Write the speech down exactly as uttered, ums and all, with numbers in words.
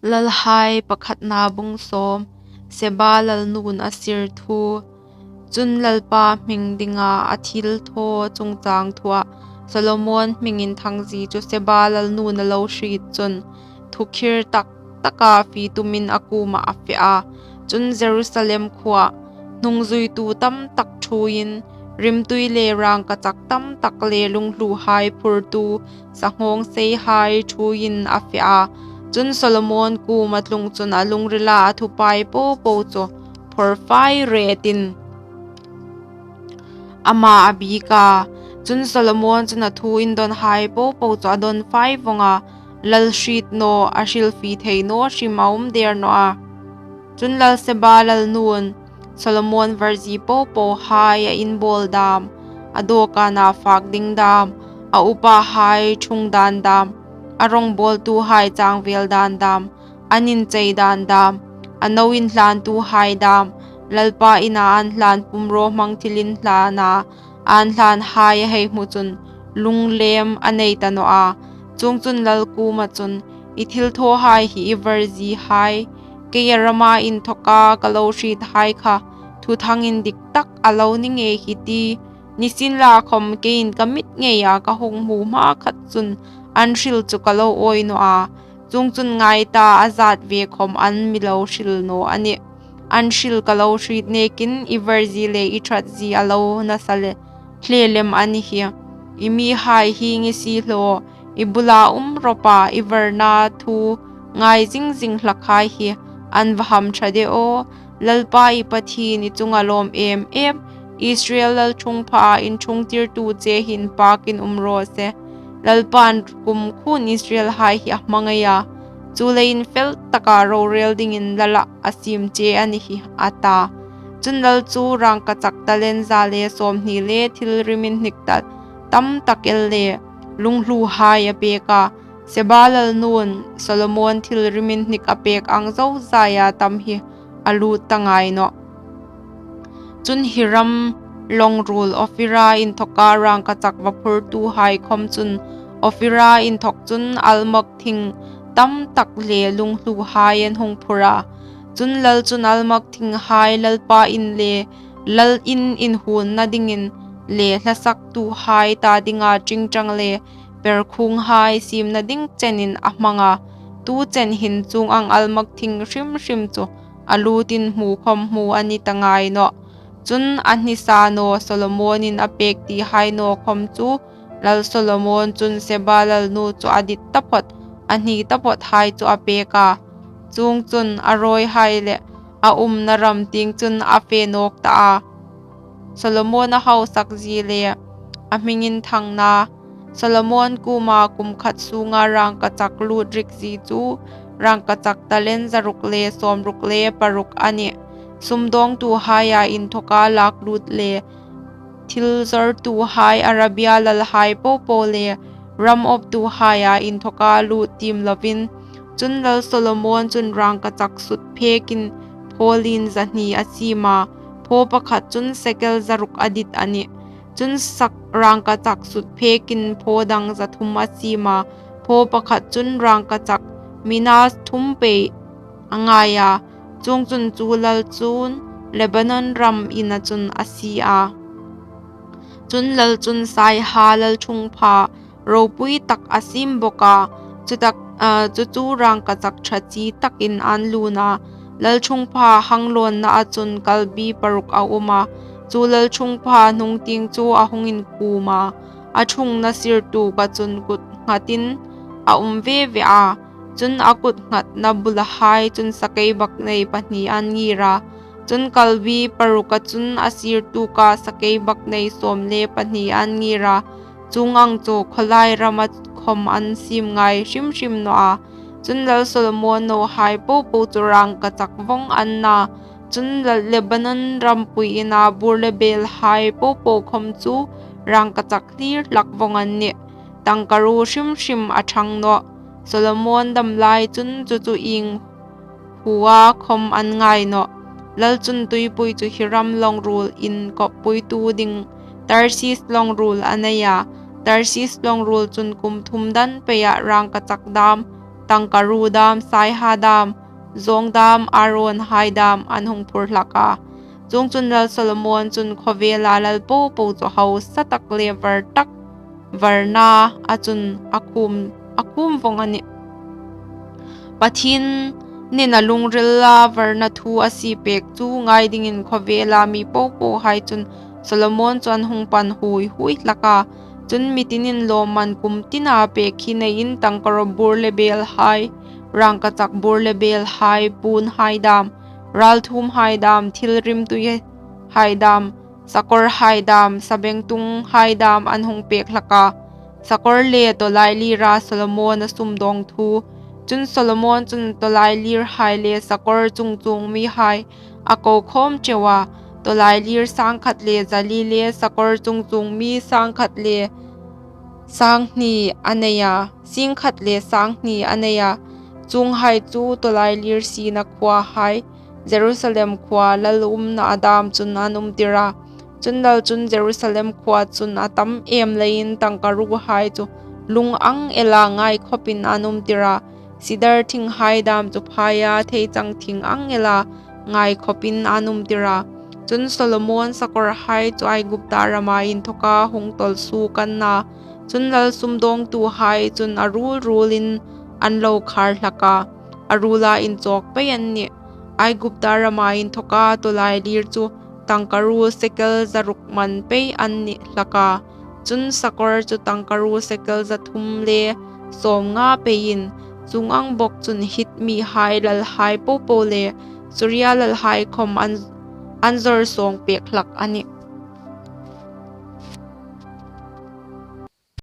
Lalhai pakhatna bung sawm. Seba lalnu'n a sir thu. Chun Lalpa hming dinga a thilthaw chungchang thuah Solomon hming inthangzie chu Seba lalnu'n a lo hriet chun, thukhir tak taka fie tumin a kuomah a fe a. Chun Jerusalem khuoa hnungzuitu tam tak thuoiin, rimtui le rangkachak tam tak le lunghluhai phurtu sanghawngseihai thuoiin a fe a. Chun Solomon kuoma tlung chun a lungrila a thupai popo chu phur fai retin ama a biek a. Chun Solomon chun a thu indonhai popo chu a don fai vawng a, lal hriet naw, a hrilfie thei naw hrim a um der naw a. Chun lal Seba lalnu'n Solomon varzie popohai, a inbawl dam, a dawkana fak ding dam, a upahai thung dan dam, a rawngbawltuhai changvel dan dam, an inchei dan dam, a no inhlantuhai dam, Lalpa ina an hlan pumrawhmang thil inhlana an hlanhai a hei hmu chun lunglem a nei ta naw a. Chuongchun lal kuoma chun, "I thilthawhai hi i varziehai, keia rama inthoka ka lo hriethai kha thuthang indik tak a lo ni ngei hi ti, nisienlakhawm keiin ka mit ngeia ka hung hmu hmakhat chun an hril chu ka lo awi naw a. Chuongchun ngai ta, a zat ve khawm an mi lo hril naw a nih. An hril ka lo hriet nekin i varzie le i ṭhatzie a lo nasa le hle lem a ni hi. I mihai hi nge si hlaw, i bula um rawpa i varna thu ngai zing zing hlakhai hi an va hamṭha de aw. Lalpa i Pathien i chunga lawm em em, Israel lalṭhungphaa inṭhungtirtu che hi inpakin um raw se. Lalpa'n kumkhuoin Israelhai hi a hmangai a, chuleiin fel taka rorel dingin lalah a siem che a ni hi," a ta. Chun lal chu rangkachak talent za le sawmhni le thil riminhnik ta tam tak el le lunghluhai a pek a. Seba lalnu'n Solomon thil riminhnik a pek ang zozaia tam hi a lut ta ngai nawh. Chun Hiram lawng ruol Ophira inthoka rangkachak va phurtuhai khawm chun Ophira inthok chun almug thing tam tak le lunghluhai an hung phur a. Chun lal chun almug thinghai Lalpa in le lal in inhuonna dingin le hlasaktuhai ta dinga ṭingṭang le perkhuonghai siemna ding chenin a hmang a. Tu chen hin chuong ang almug thing hrim hrim chu a lutin hmu khawm hmu a ni ta ngai nawh. Chun a hnisa naw Solomonin a pek tihai naw khawm chu lal Solomon chun Seba lalnu chu a dit taphawt, a hni taphawthai chu a pek a. Chuongchun a rawihai le a umna ram tieng chun a fe nawk ta a. Solomon a hausak zie le a hming inthangna. Solomon kuoma kum khat sunga rangkachak lut rik zie chu rangkachak talent zaruk le sawmruk le paruk a nih. Sumdawngtuhaia inthoka lak lut le thil zawrtuhai Arabia lalhai popo le ram awptuhaia inthoka lut tiem lovin. Chun lal Solomon chun rangkachak sut phekin phaw lien zahni a siem a, phaw pakhat chun sekel zaruk a dit a nih. Chun sak rangkachak sut phekin phaw dang zathum a siem a, phaw pakhat chun rangkachak mina thum pei a ngai a. Chuongchun chu lal chun Lebanon ram ina chun a sie a. Chun lal chun saiha lalṭhungpha ropui tak a siem bawk a, chu tak, a, chu chu rangkachak ṭha chi takin an lun a. Lalṭhungpha hang lawnaa chun kalbi paruk a um a, chu lalṭhungpha hnung tieng chu a hung inkuom a, a ṭhungna sirtuka chun kut nghatin a um ve ve a. Chun a kut nghatna bulahai chun sakeibaknei pahni an ngir a. Chun kalbi paruka chun a sirtuka sakeibaknei sawm le pahni an ngir a. Chuong ang chu khawlai rama khawm an siem ngai hrim hrim nawh a. Chun lal Solomon nohai popo chu rangkachak vawng an na. Chun lal Lebanon rampui ina bur le belhai popo khawm chu rangkachak hlir hlak vawng an nih. Tangkaruo hrim hrim a ṭhang nawh. Solomon dam lai chun chu chu ieng hua khawm an ngai nawh. Lal chun tuipui chu Hiram lawng ruol inkawppuitu ding Tarsis lawng ruol a nei a. Tarsis lawng ruol chun kum thum dan peia rangkachak dam tangkaruo dâm, saiha dâm, zâwng dâm, Aron hai dâm an hung phur hlak a. Chuongchun, lal Solomon chun khawvêla lal po po chu hausatak le vartak varna a chun a khuom vawng a nih. Pathienin a lungrila varna thu a siepêk chu ngai dingin khawvêla mi po pohai chun Solomon chu an hung pan huoi huoi hlak a. Chun, mi tinin lâwmman kum tina pêk hi neiin, tangkaruo bûr le bêlhai, rângkachak bûr le bêlhai, puonhai dâm, râlthuomhai dâm, thil rimtuihai dâm, sakawrhai dâm, sabengtunghai dâm an hung pêk hlak a. Sakawr le tawlailîra Solomon a sumdâwng thu. Chun, Solomon chun tawlailîrhai le sakawr chungchuong mihai a ko khâwm ṭeu a; tawlailîr sângkhat le zali le sakawr chungchuong mi sîng khat le sîng hni a nei a. Chuonghai chu tawlailîr siena khuohai, Jerusalem khuoa lal umnaa dâm chun an umtir a. Chun, lal chun Jerusalem khuoa chun a tam êm leiin tangkaruohai chu lung ang ela ngai khawpin an umtir a, sidar thinghai dâm chu phaia theichang thing ang ela ngai khawpin an umtir a. Chun, Solomon sakawrhai chu Aigupta rama inthawka hung tawl suok an na. Chun, lal sumdâwngtuhai chun a ruol ruolin an lo khâr hlak a, a ruola inchâwk pei an nih. Aigupta rama inthawka tawlailîr chu tangkaruo sekel za ruk man pei an ni hlak a. Chun, sakawr chu tangkaruo sekel za thum le sâwmnga peiin, chuong ang bawk chun Hit mihai lalhai po po le Suria lalhai khawm an zawr sâwngpêk hlak a nih.